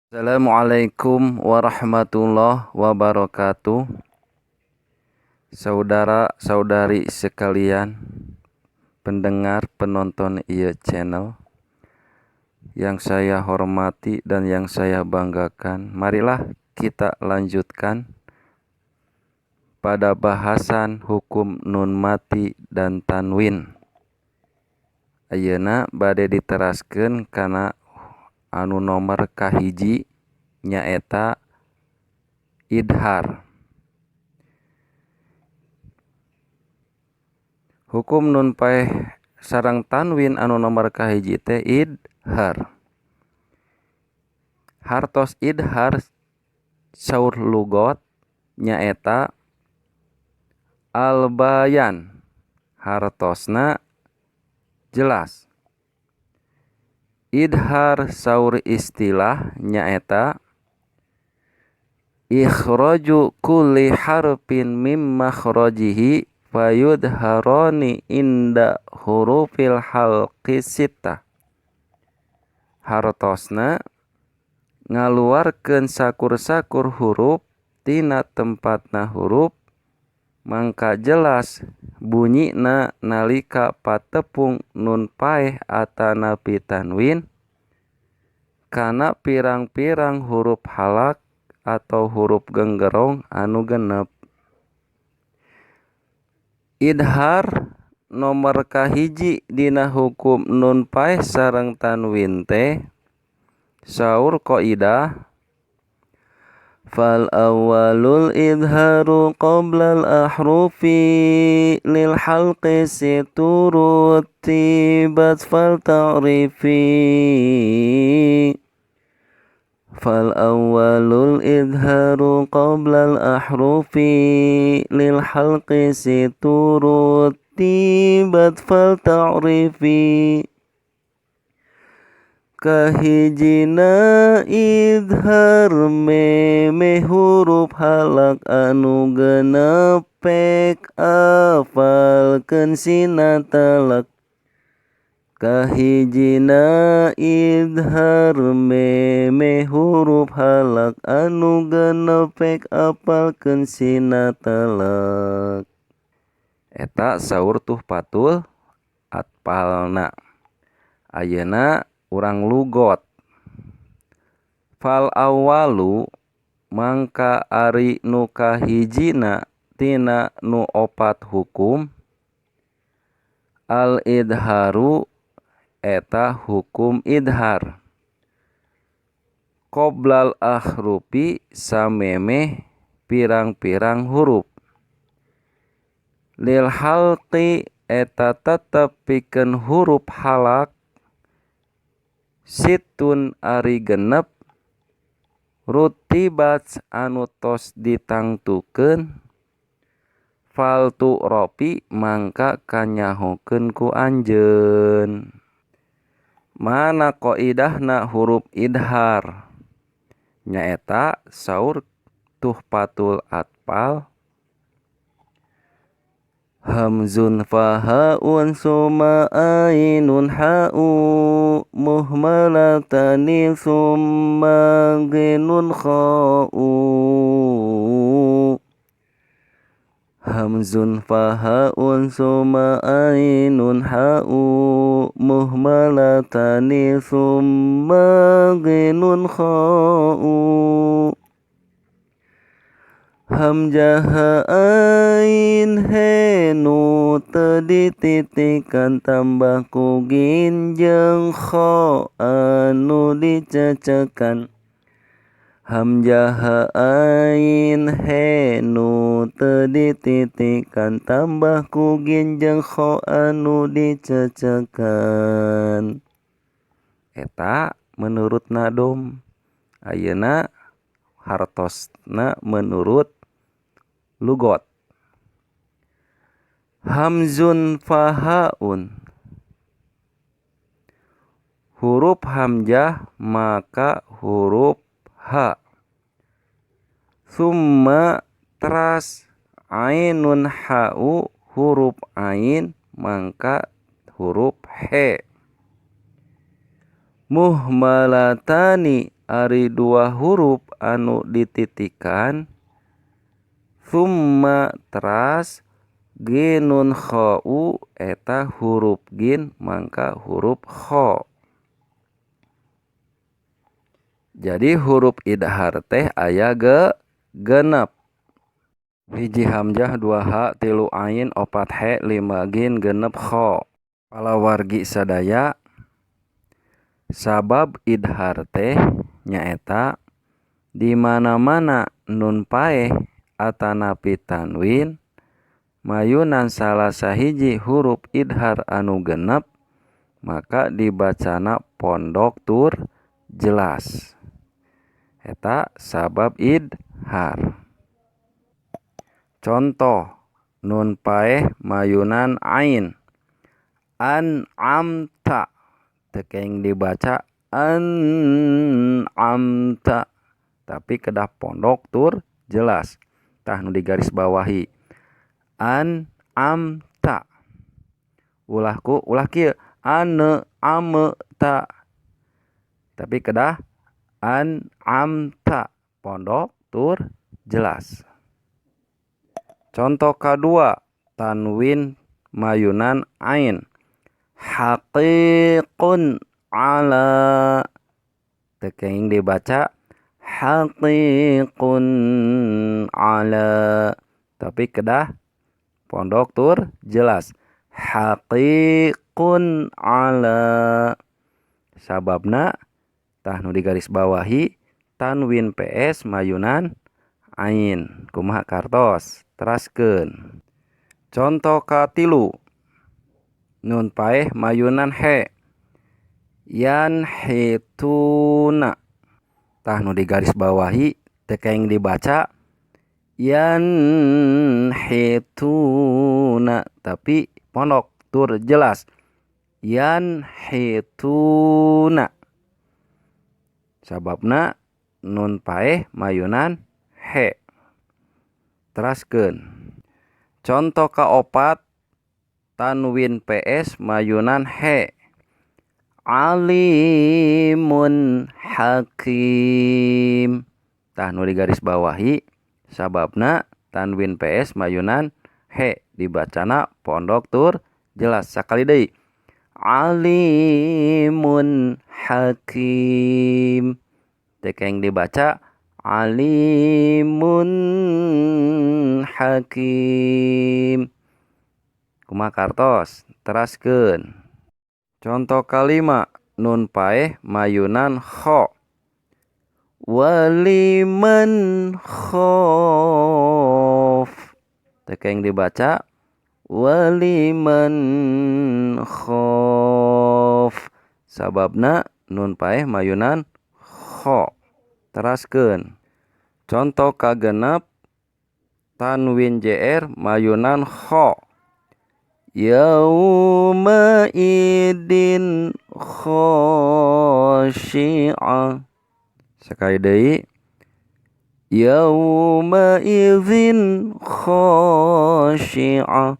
Assalamualaikum warahmatullahi wabarakatuh. Saudara-saudari sekalian, pendengar penonton ieu channel yang saya hormati dan yang saya banggakan, marilah kita lanjutkan pada bahasan hukum nun mati dan tanwin. Ayeuna bade diteraskeun kana anu nomor kahiji, nyaeta idhar. Hukum nun paeh sareng tanwin anu nomor kahiji teh idhar. Hartos idhar saur lugot nyaeta albayan, hartosna jelas. Idhar saur istilah nyaeta ikhraju kulli harfin mim makhrajihi fayudharani inda hurufil halqi sittah. Hartosna ngaluarkeun sakur-sakur huruf tina tempatna huruf, mangka jelas bunyina nalika patepung nun paeh atanapi tanwin kana pirang-pirang huruf halak atau huruf genggerong anu genep. Idhar nomor kahiji dina hukum nun paeh sareng tanwin teh saur kaidah fal awwalul idharu qoblal ahrufi lil halqi siturutibat fal ta'rifi. Fal awwalul idharu qoblal ahrufi lil halqi siturutibat fal ta'rifi. Kahijina idhar meme huruf halak anu genep pek apalkeun sina talak. Kahijina idhar meme huruf halak anu genep pek apalkeun sina talak. Eta saur Tuhfatul Atfalna. Ayeuna urang lugot. Fal awalu mangka ari nu kahijina tina nu opat hukum al idharu eta hukum idhar qoblal ahrufi samemeh pirang-pirang huruf lil halqi eta tetep pikeun huruf halak situn ari genep rutibat anu tos ditangtukeun fal tu'rofi mangka kanyahokeun ku anjeun. Mana kaidahna huruf idhar? Nyaeta saur Tuhfatul Atfal hamzun fahaun summa ainun ha'u muhmalatani summa ghinun kha'u. Hamzun fahaun summa ainun ha'u muhmalatani summa ghinun kha'u. Hamzah ain he nu teu dititikan tambah ku gin jeung kho anu dicecekan. Hamzah ain he nu teu dititikan tambah ku gin jeung kho anu dicecekan. Eta menurut nadom. Ayeuna hartosna menurut lugot. Hamzun fahaun huruf hamzah maka huruf ha, summa teras ainun ha'u huruf ain mangka huruf he, muhmalatani ari dua huruf anu dititikan summa teras ginun kha'u eta huruf gin mangka huruf kha. Jadi huruf idhar teh aya genep. Hiji hamzah, 2 ha, 3 ain, 4 he, 5 gin, 6 kha. Palawargi sadaya sabab idhar teh nyaeta di mana-mana nun paeh atanapi tanwin mayunan salah sahiji huruf idhar anu genep maka dibacana pondok tur jelas. Eta sabab idhar. Contoh nun paeh mayunan ain an amta teu kenging dibaca an amta tapi kedah pondok tur jelas. Tah nu digaris bawahi an amta ulah ku ulah kieu ane ame ta tapi kedah an amta pondok tur jelas. Contoh kedua tanwin mayunan ain haqiqun ala teu kenging dibaca haqiqun ala tapi kedah pondok tur jelas haqiqun ala. Sababna tah nu digaris bawahi tanwin PS mayunan ain. Kumaha kartos teraskeun. Contoh katilu nun paeh mayunan he yan hituna tah nu digaris bawahi teu kenging dibaca yan hituna tapi pondok tur jelas yan hituna. Sababna nun paeh mayunan he. Teraskeun. Contoh kaopat tanwin PS mayunan he alimun hakim tah nu digaris bawahi sababna tanwin PS mayunan he dibacana pondok tur jelas. Sakali deui alimun hakim teu kenging dibaca alimun hakim. Kumaha kartos teraskeun. Contoh kalima nun paeh mayunan kha waliman khof teu kenging dibaca waliman khof sababna nun paeh mayunan kha. Teraskeun. Contoh kagenep tanwin jr mayunan kha yauma idin khashi'ah. Sekali deui yauma idzin khashi'ah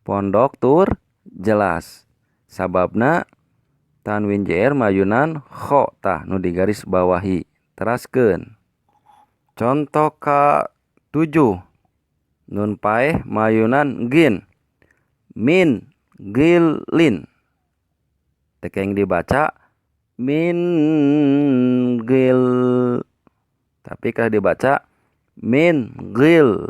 pondok tur jelas sababna tanwin jr mayunan kha tah nu digaris bawahi. Teraskeun. Contoh ka 7 nun paeh mayunan gin min gilin teu kenging dibaca min gil tapi kalau dibaca min gil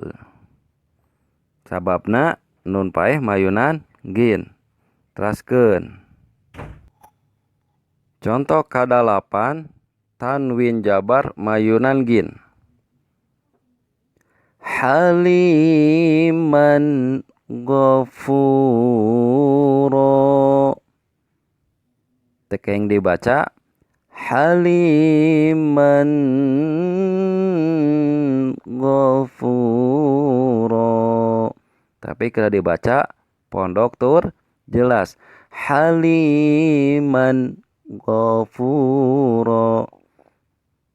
sababna nun paeh mayunan gin. Teraskeun. Contoh ka-8 tanwin jabar mayunan gin haliman ghafura teu kenging dibaca haliman ghafura tapi kalau dibaca pondok tur jelas haliman ghafura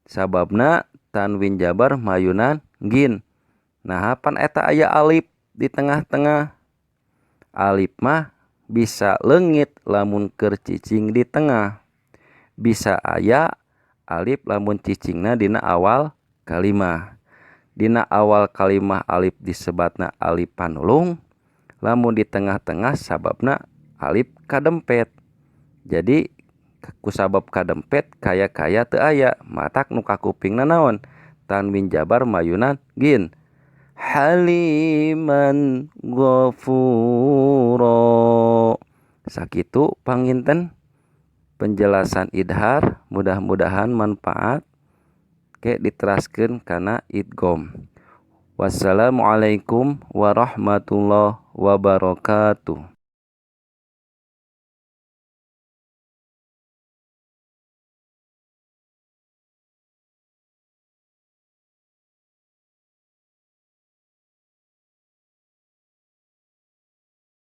sababna tanwin jabar mayunan gin. Nah pan eta aya alif di tengah-tengah. Alif mah bisa leungit lamun keur cicing di tengah. Bisa aya Alif lamun cicingna dina awal kalimah. Dina awal kalimah alif disebatna alif panulung, lamun di tengah-tengah sababna alif kadempet. Jadi kusabab kadempet kaya-kaya teu aya, matak nu kakupingna naon? Tanwin jabar mayunan gin. Haliman ghafura. Sakitu panginten penjelasan idhar, mudah-mudahan manfaat ke diteraskeun kana idgham. Wassalamualaikum warahmatullahi wabarakatuh.